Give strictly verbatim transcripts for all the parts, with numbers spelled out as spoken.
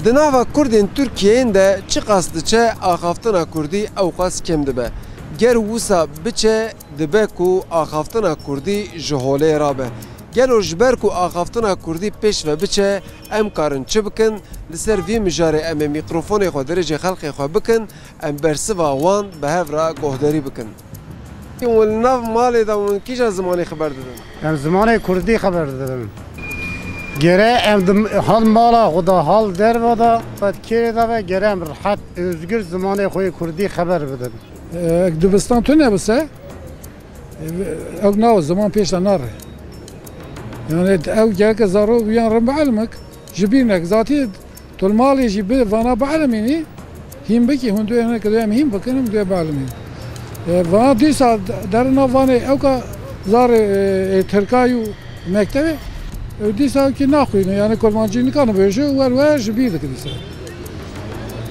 Di nava Kurdên Tirkiyeyên de çiqas diçe axaftina Kurdî ewqas kêm dibe. Ger wisa biçe, dibe ku axaftina Kurdî ji holê rabe. Gelo ji ber ku axaftina Kurdî pêş ve biçe, em karin çi bikin? Li ser vî mijarê em ê mîkrofonê xwe dirêjê xelkê xwe bikin, em bersiva wan bi hev re guhdarî bikin. Hûn li nav malê de hûn kîjan zimanê xeber didin? Em zimanê Kurdî xeber didin. Gere em di hal mala xwe de, hal derve de, xwe di kêrê de be, gere em rehet, özgür zimanê xwe yê Kurdî xeber bidin. Ek dibistan tune bise, ew nav ziman pêş de nare. Yani ew gereke zaro wiyan re bielmek, ji bîr nek. Zatî tu li malê jî bi vana bielimînî, hîn bikî, hûn duyê hinek duyê em hîn bikin, em duyê bielimîn. E, vana dîsa derin nav vanê ewka zarê, e, e, tirka yû mektebê, e, dîsa ewkî naxwîne, yani kurmancî nikane bêje, wer wer ji bîr dike dîsa.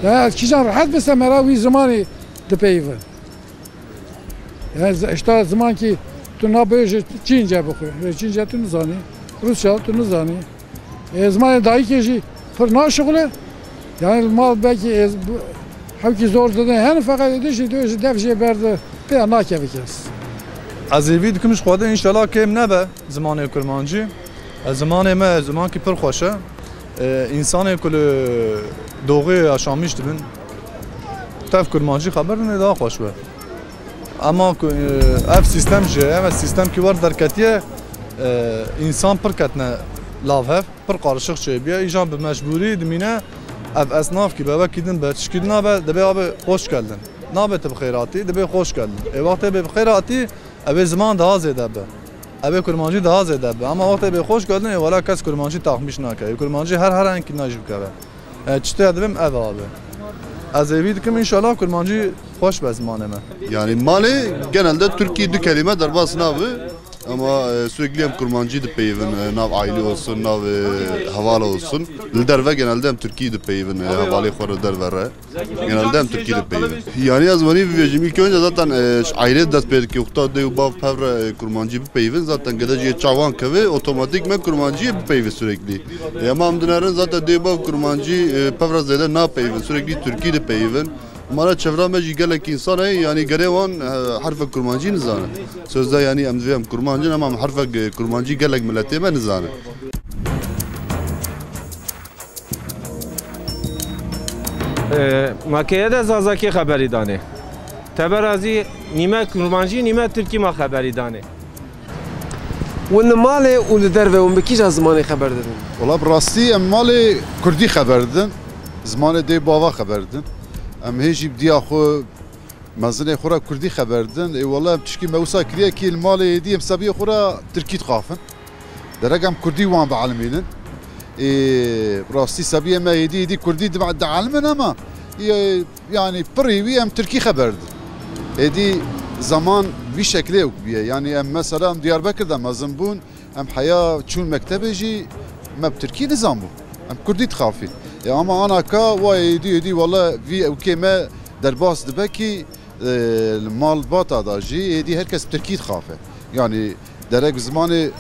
Ya kîjan rehet bise mera wî zimanî dipeyivin. Yani z-, işte zimankî tu nabêje Çînce bixwe. Lê Çînce tu nizanî. Rusça tu nizanî. E, zimanê dayikê jî pir naşixule. Yani mal belkî ez bu, hewkî zor didin. Hene feqet êdî jî tu ji dev jê berde pêya nakeve kes. Ez êvî dikim ji Xwedê înşallah kêm nebe zimanê kurmancî. E, zimanê me zimankî pir xweş e. E, însanê ku li doxê yaşamîş dibin, tev kurmancî xeber didin, ê daha xweş be. Ema ku, e, ev sîstem jî, ev sîstemkî wer derketiye, e, însan pir ketine lav hev, pir qarişiq çêbiye. Îjan bi mecbûrî dimîne, ev esnafkî be, wekî din be, tişkî din nabe, dibê abi hoş geldin. Nabe tu bi xêr hatî, dibê hoş geldin. Ê wextê bê bi xêr hatî, ev ê ziman daha zêde be. Ev ê kurmancî daha zêde be. Ema wextê bê hoş geldin, ê wela kes kurmancî taxmîş nake. Ê kurmancî her her enkî najî bikeve. E, çi tê dibim ev abi. Ez êvî dikim înşallah kurmancî xweş be zimanê me. Yani malê genelde Türkî du kelîme derbas nabe. Ama, e, sürekli em kurmancî dipeyivin, e, nav aile olsun, nav, e, hevala olsun. Li derve genelde em Türkî dipeyivin, e, hevalê xwe re derve re. Genelde em Türkî dipeyivin. Yani ez wanî bibêjim, ilk önce zaten, e, ji aile dest pê dike, wexta dê û bav pev re, e, kurmancî bipeyivin, zaten gede jî çawan keve, otomatikmen kurmancî bipeyivin sürekli. E, ama em dinerin zaten dê û bav kurmancî, e, pev re zêde napeyivin, sürekli Türkî dipeyivin. Mala çevra me jî gelek însan heye, yanî gerê wan, e, herfek kurmancî nizane. Sözde yanî em divê em kurmanc in, ama em herfek, e, kurmancî gelek miletê me nizane. E, ma keye de zazakî xeberî danê. Tebera zî nîme kurmancî, nîme tirkî ma xeberî danê. Hûn li malê û li derve hûn bi kîjan zimanê xeber didin? Wala bi rastî em malê kurdî xeber didin. Zimanê dê bava xeber didin. Em hê jî bi diya xwe, mezinê xwe re kurdî xeber didin. Ê wala em tişkî me wisa kiriye kî li malê êdî em sebiyê xwe re tirkî dixafin. Derek em kurdî wan bielmînin. Ê, bi rastî sebiyê me êdî, êdî kurdî di-, dielmin ama, ê, yanî pirî wî em tirkî xeber didin. Êdî zeman vî şeklê ewk bûye. Yanî em mesela em Diyarbekir de mezin bûn, em heya çûn mektebê jî me bi tirkî nizanbû. Em kurdî dixafîn. Ê, ama anaka wa êdî, êdî wele vî ewkê me derbas dibe kî, e, li malbata da jî êdî her kes bi tirkî dixafe. Yanî derek bi zimanê,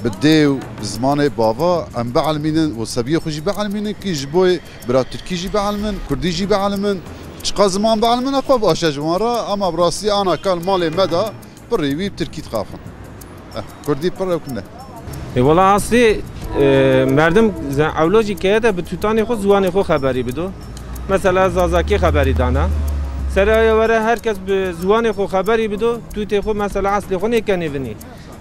bi dê û bi zimanê bava em bielmînin û sebiyê xwe jî bielmînin kî ji bo bira tirkî jî bielmin, kurdî jî bielmin, çiqas ziman bielmin xwe baş e ji wan re, ama bi rastî anaka li malê me de pirî wî bi tirkî dixafin. Eh, kurdî pir ewk ne. E, wela aslî, e, merdim ze-, ewlo jî keye de bi tutanê xwe, ziwanê xwe xeberî bido. Mesela zazakî xeberî dana. Seraya were her kes bi ziwanê xwe xeberî bido, tutê xwe mesela eslê xwe nêkenê vinî.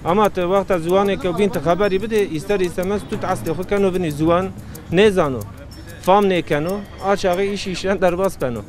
Ama tu wexta ziwanê ke bîn tu xeberî bidê, îster îstemez tut eslê xwe keno vinî, ziwan nêzano. Fam nêkeno, a çaxê îş îşen derbas beno.